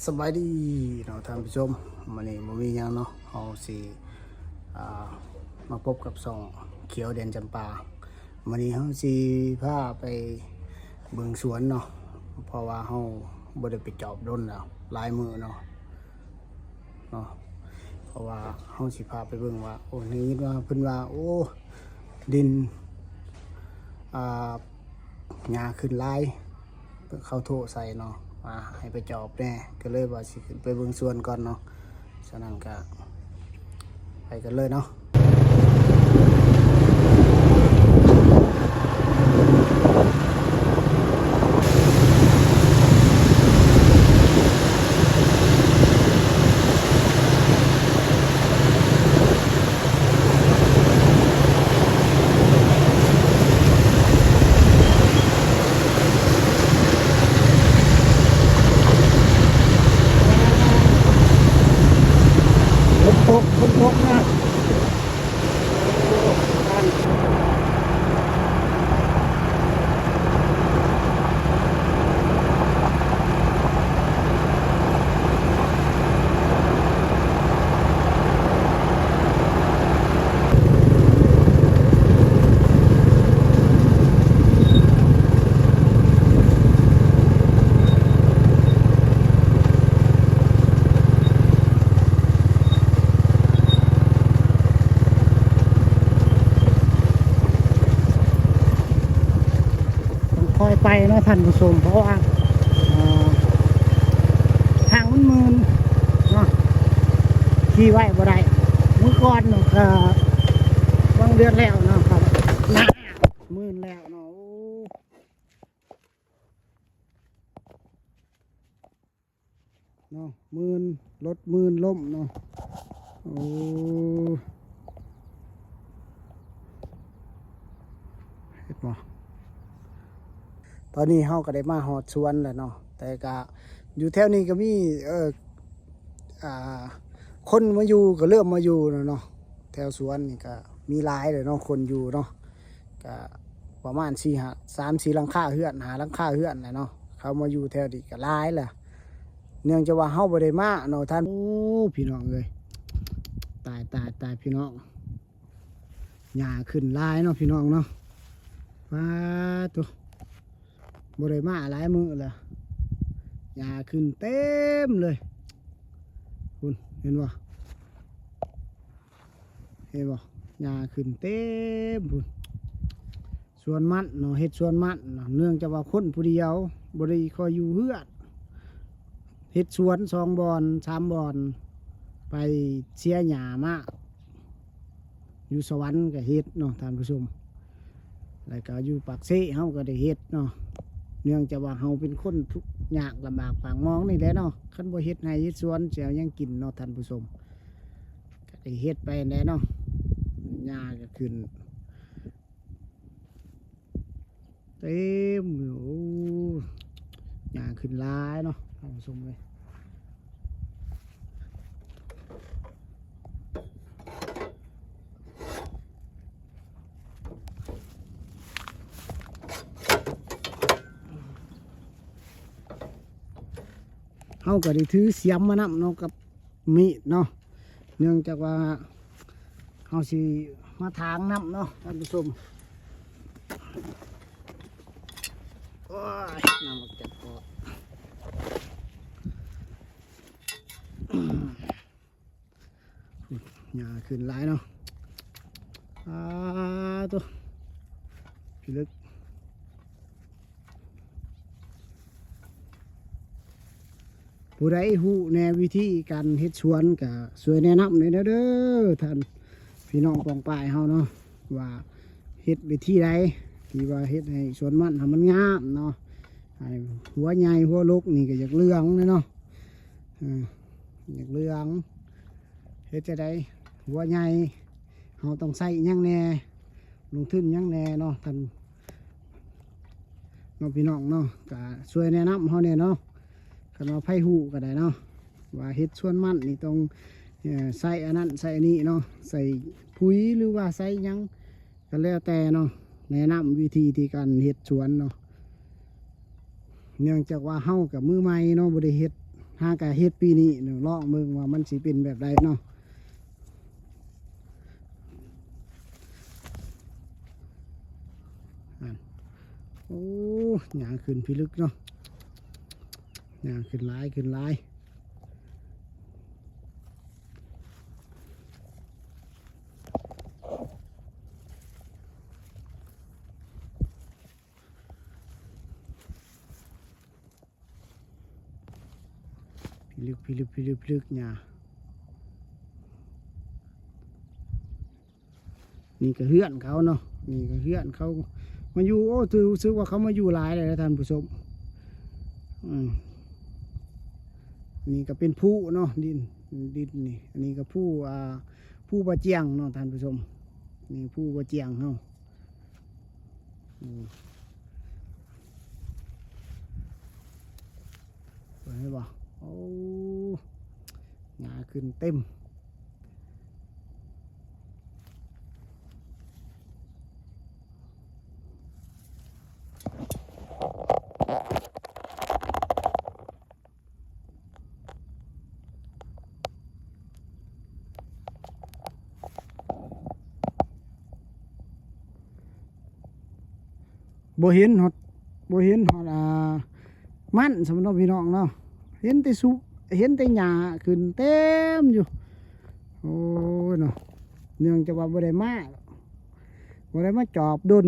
ສະບາຍດີເນາະທ່ານຜູ້ຊົມ, ມື້ນີ້ບໍ່ມີຫຍັງເນາະ, ເຮົາຊິ ອ່າ ມາພົບກັບຊ່ອງຂຽວແດນຈຳປາ. ມື້ນີ້ເຮົາຊິພາໄປເບິ່ງສວນເນາະ, ເພາະວ່າເຮົາບໍ່ໄດ້ໄປຈອບດົນແລ້ວ ຫຼາຍມື້ເນາະ ເນາະ. ເພາະວ່າເຮົາຊິພາໄປເບິ່ງວ່າ ໂອ້ ໄດ້ຍິນວ່າເພິ່ນວ່າ ໂອ້ ດິນ ອ່າ ຫຍ້າຂຶ້ນຫຼາຍ ເຂົາໂທໃສ່ເນາະ ວ່າໃຫ້ໄປຈອບແດ່, ກໍເລີຍວ່າຊິຂຶ້ນໄປເບິ່ງສວນກ່ອນເນາະ. ສະນັ້ນກໍໄປກັນເລີຍເນາະ. ຝົນຕົກ ຝົນຕົກນະ. ຕ້ອງຄ່ອຍໄປເນາະທ່ານຜູ້ຊົມ, ເພາະວ່າ ເອີ ທາງມັນມື່ນເນາະ, ຂີ່ໄວບໍ່ໄດ້. ມື້ກ່ອນກໍຫວ່າງເດືອນແລ້ວເນາະ ກໍໜ້າມື່ນແລ້ວເນາະ. ໂອ້ ເນາະ ມື່ນ ລົດມື່ນລົ້ມເນາະ. ໂອ້ ເຫັນບໍ່? ຕອນນີ້ເຮົາກໍໄດ້ມາຮອດສວນແລ້ວເນາະ, ແຕ່ກະຢູ່ແຖວນີ້ກໍມີ ເອີ ອ່າ ຄົນມາຢູ່ ກໍເລີ່ມມາຢູ່ແລ້ວເນາະ. ແຖວສວນນີ້ກໍມີຫຼາຍແລ້ວເນາະ ຄົນຢູ່ເນາະ, ກະປະມານສີ່ຫ້າ ສາມສີ່ຫຼັງຄາເຮືອນ ຫ້າຫຼັງຄາເຮືອນແຫຼະເນາະ. ເຂົາມາຢູ່ແຖວນີ້ກະຫຼາຍລະ, ເນື່ອງຈາກວ່າເຮົາບໍ່ໄດ້ມາເນາະທ່ານ. ໂອ້ ພີ່ນ້ອງເອີຍ ຕາຍ ຕາຍ ຕາຍ ພີ່ນ້ອງ, ຫຍ້າຂຶ້ນຫຼາຍເນາະ ພີ່ນ້ອງເນາະ. ປາໂຕ ບໍ່ໄດ້ມາຫຼາຍມື້ລະ, ຫຍ້າຂຶ້ນເຕັມເລີຍ ພຸ້ນ ເຫັນບໍ່? ເຫັນບໍ່? ຫຍ້າຂຶ້ນເຕັມພຸ້ນ. ສວນມັນເນາະ ເຮັດສວນມັນເນາະ, ເນື່ອງຈາກວ່າຄົນຜູ້ດຽວ ບໍ່ໄດ້ຄ່ອຍຢູ່ເຮືອນ, ເຮັດສວນສອງບ່ອນ ສາມບ່ອນ, ໄປເສຍຫຍ້າມາ. ຢູ່ສະຫວັນກໍເຮັດເນາະທ່ານຜູ້ຊົມ, ແລ້ວກໍຢູ່ປາກເຊເຮົາກໍໄດ້ເຮັດເນາະ. ເນື່ອງຈາກວ່າເຮົາເປັນຄົນທຸກຍາກລຳບາກປາກໝອງນີ້ແຫຼະເນາະ, ຄັນບໍ່ເຮັດໄຮ່ເຮັດສວນຊິເອົາຫຍັງກິນເນາະທ່ານຜູ້ຊົມ. ກໍໄດ້ເຮັດໄປແຫຼະເນາະ, ຫຍ້າກໍຂຶ້ນເຕັມ. ໂອ້ ຫຍ້າຂຶ້ນຫຼາຍເນາະທ່ານຜູ້ຊົມເອີຍ. ເຮົາກໍໄດ້ຖືສຽມມານຳເນາະ ກັບມີດເນາະ, ເນື່ອງຈາກວ່າເຮົາຊິມາຖາງນຳເນາະທ່ານຜູ້ຊົມ. ໂອ້ຍ ນ້ຳອອກຈາກປອດ. ຫຍ້າຂຶ້ນຫຼາຍເນາະ. ອາໂຕ ພິລຶກ. ຜູ້ໃດຮູ້ແດ່ວິທີການເຮັດສວນ ກະຊ່ວຍແນະນຳແດ່ເດີທ່ານພີ່ນ້ອງປ້ອງປາຍເຮົາເນາະ ວ່າເຮັດວິທີໃດ ທີ່ວ່າເຮັດໃຫ້ສວນມັນເຮົາມັນງາມເນາະ. ໃຫ້ຫົວໃຫຍ່ຫົວລົກນີ້ກໍຢາກເຫຼືອງແດ່ເນາະ. ເອີ ຢາກເຫຼືອງ ເຮັດຈັ່ງໃດ? ຫົວໃຫຍ່ເຮົາຕ້ອງໃຊ້ຫຍັງແດ່? ລົງທຶນຫຍັງແດ່ເນາະທ່ານ ເນາະ ພີ່ນ້ອງເນາະ ກະຊ່ວຍແນະນຳເຮົາແດ່ເນາະ. ຄັນວ່າໃຜຮູ້ກໍໄດ້ເນາະ ວ່າເຮັດສວນມັນນີ້ຕ້ອງ ເອີ ໃຊ້ອັນນັ້ນໃຊ້ອັນນີ້ເນາະ ໃສ່ປຸ໋ຍ ຫຼືວ່າໃສ່ຫຍັງ ກໍແລ້ວແຕ່ເນາະ ແນະນຳວິທີທີ່ການເຮັດສວນເນາະ. ເນື່ອງຈາກວ່າເຮົາກໍມືໃໝ່ເນາະ ບໍ່ໄດ້ເຮັດ ຫາກະເຮັດປີນີ້ເນາະ ລອງເບິ່ງວ່າມັນຊິເປັນແບບໃດເນາະ. ໂອ້ ຫຍ້າຂຶ້ນພິລຶກເນາະ ຫຍ້າຂຶ້ນຫຼາຍ ຂຶ້ນຫຼາຍ. ພິລຶກ ພິລຶກ ພິລຶກ ພິລຶກ ຫຍ້າ. ນີ້ກໍເຮືອນເຂົາເນາະ ນີ້ກໍເຮືອນເຂົາມາຢູ່. ໂອ້ ຖື ຮູ້ສຶກວ່າເຂົາມາຢູ່ຫຼາຍແລ້ວທ່ານຜູ້ຊົມ. ອືມ ນີ້ກໍເປັນພູເນາະ ດິນ ດິນນີ້ ອັນນີ້ກໍພູ ອ່າ ພູບໍ່ຈຽງເນາະທ່ານຜູ້ຊົມ. ນີ້ພູບໍ່ຈຽງເຮົາ. ອືມ ເຫັນບໍ່? ໂອ້ ຫຍ້າຂຶ້ນເຕັມ. ບໍ່ເຫັນຮອດ ບໍ່ເຫັນຮອດ ອ່າ ມັນ ສຳລັບພີ່ນ້ອງເນາະ ເຫັນແຕ່ຊຸ ເຫັນແຕ່ຫຍ້າຂຶ້ນເຕັມຢູ່. ໂອ້ຍເນາະ ເນື່ອງຈາກວ່າບໍ່ໄດ້ມາ ບໍ່ໄດ້ມາຈອບດົນ.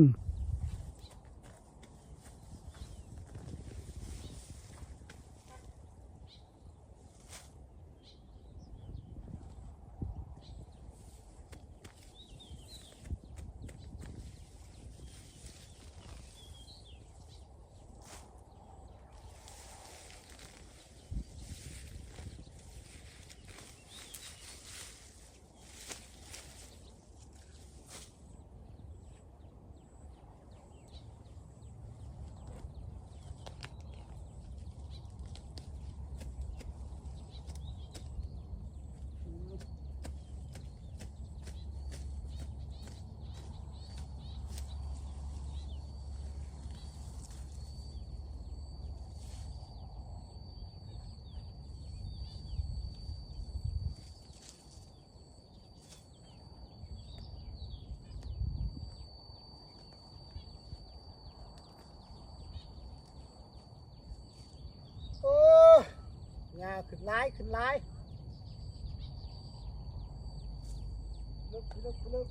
ໂອ້ ຫຍ້າຂຶ້ນຫຼາຍ ຂຶ້ນຫຼາຍ ເລິກ ເລິກ ເລິກ.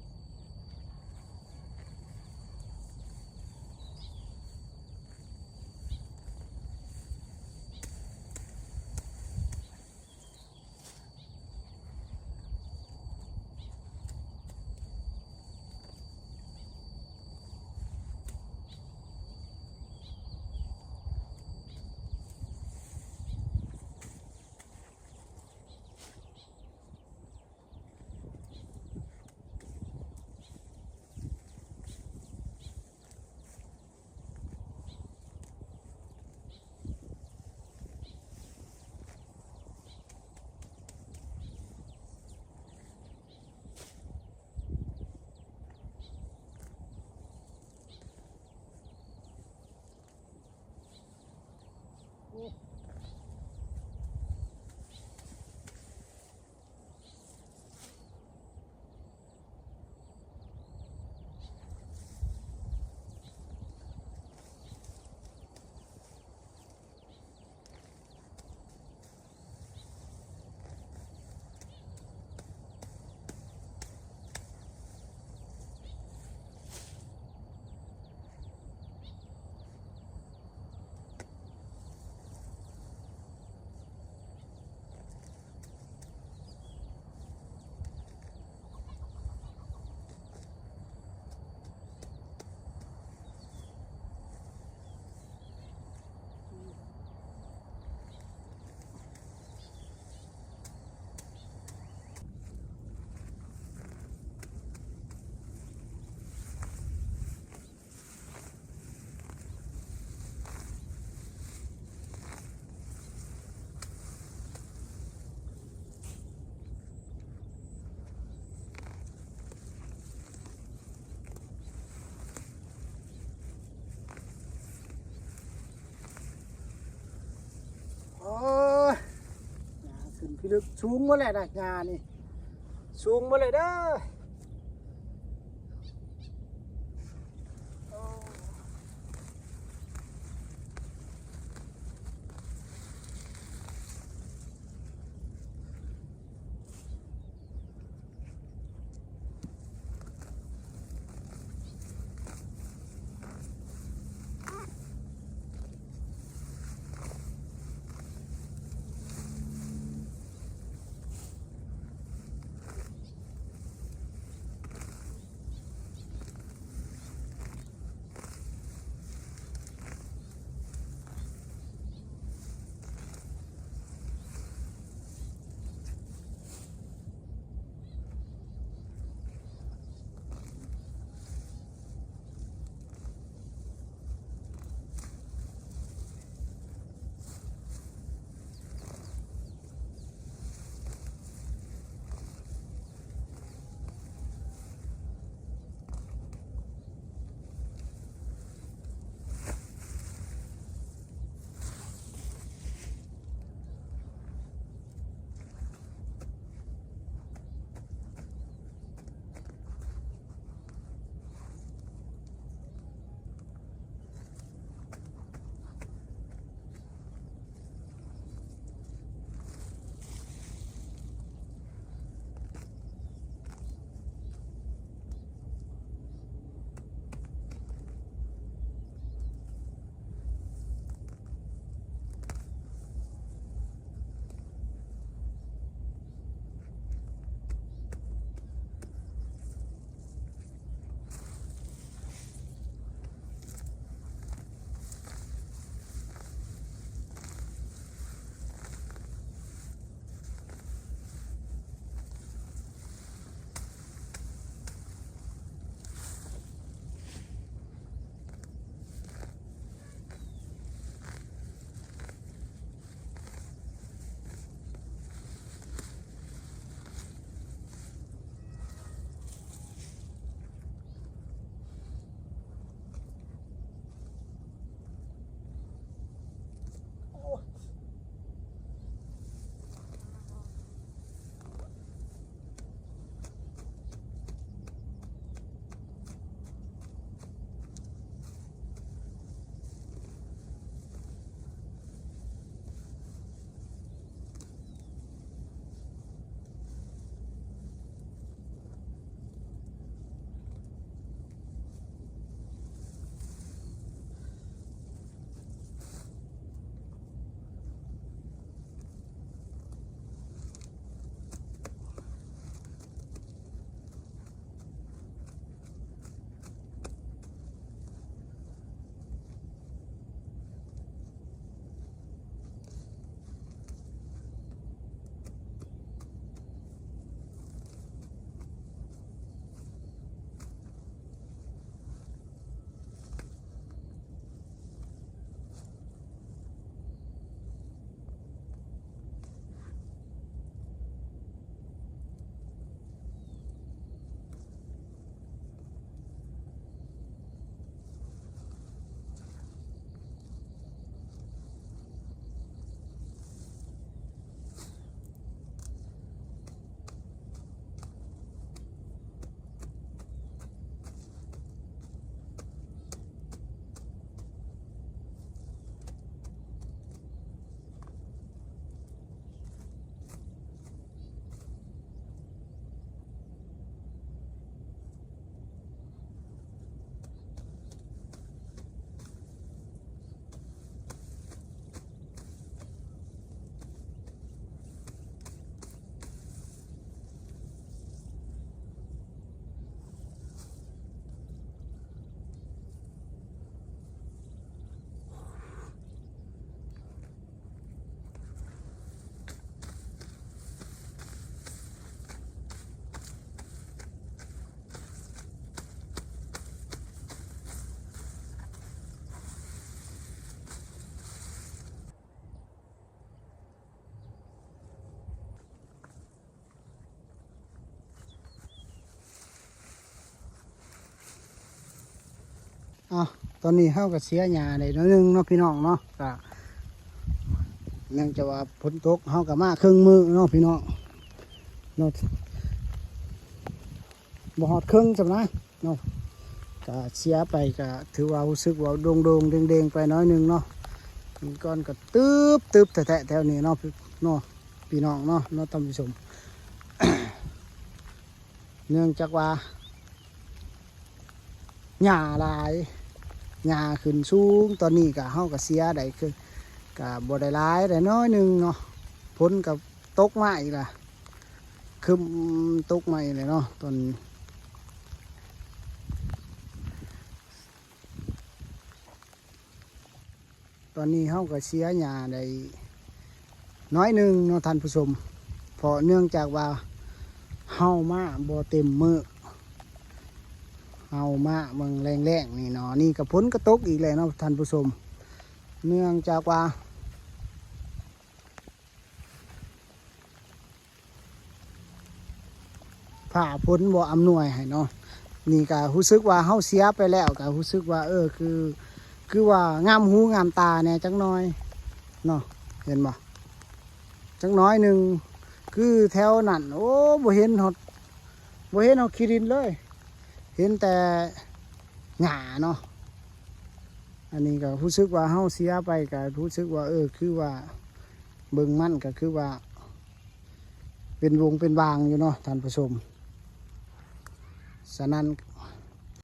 ลึກ สูงหมดแล้วนะ หญ้านี่ สูงหมดเลยเด้อ โอ้อ่ะ ตอนนี้เฮาก็เสียหญ้าได้หน่อยหนึ่งเนาะพี่น้องเนาะ ก็ ເນື່ອງຈາກວ່າຝົນຕົກ ເຮົາກໍມາເຄິ່ງມື້ເນາະພີ່ນ້ອງເນາະ ບໍ່ຮອດເຄິ່ງຊ້ຳນະເນາະ ກະເສຍໄປ ກະຖືວ່າຮູ້ສຶກວ່າໂດງໆເດ້ງໆໄປໜ້ອຍໜຶ່ງເນາະ. ກ່ອນກໍຕຶບໆແທ້ໆແຖວນີ້ເນາະ ເນາະ ພີ່ນ້ອງເນາະ ເນາະທ່ານຜູ້ຊົມ. ເນື່ອງຈາກວ່າຫຍ້າຫຼາຍ ຫຍ້າຂຶ້ນສູງ ຕອນນີ້ກະ ເຮົາກະເສຍໄດ້ ຄື ກະບໍ່ໄດ້ຫຼາຍ ໄດ້ໜ້ອຍໜຶ່ງເນາະ. ຝົນກະຕົກມາອີກລະ ຄຶ້ມຕົກມາອີກແລ້ວເນາະ ຕອນ ຕອນນີ້ເຮົາກໍເສຍຫຍ້າໄດ້ໜ້ອຍໜຶ່ງເນາະທ່ານຜູ້ຊົມ ເພາະເນື່ອງຈາກວ່າເຮົາມາບໍ່ເຕັມມື້ ເຮົາມາເບິ່ງແລງໆນີ້ເນາະ. ນີ້ກໍຝົນກໍຕົກອີກແລ້ວເນາະທ່ານຜູ້ຊົມ ເນື່ອງຈາກວ່າ ຟ້າຝົນບໍ່ອຳນວຍໃຫ້ເນາະ. ນີ້ກະຮູ້ສຶກວ່າເຮົາເສຍໄປແລ້ວ ກະຮູ້ສຶກວ່າ ເອີ ຄື ຄືວ່າງາມຫູງາມຕາແດ່ຈັກໜ້ອຍເນາະ ເຫັນບໍ່ ຈັກໜ້ອຍໜຶ່ງ. ຄືແຖວນັ້ນ ໂອ້ ບໍ່ເຫັນຮອດ ບໍ່ເຫັນຮອດຂີ້ດິນເລີຍ ເຫັນແຕ່ຫຍ້າເນາະ. ອັນນີ້ກະຮູ້ສຶກວ່າເຮົາເສຍໄປ ກະຮູ້ສຶກວ່າ ເອີ ຄືວ່າເບິ່ງມັນກະຄືວ່າ ເປັນວົງເປັນວາງຢູ່ເນາະທ່ານຜູ້ຊົມ. ສະນັ້ນ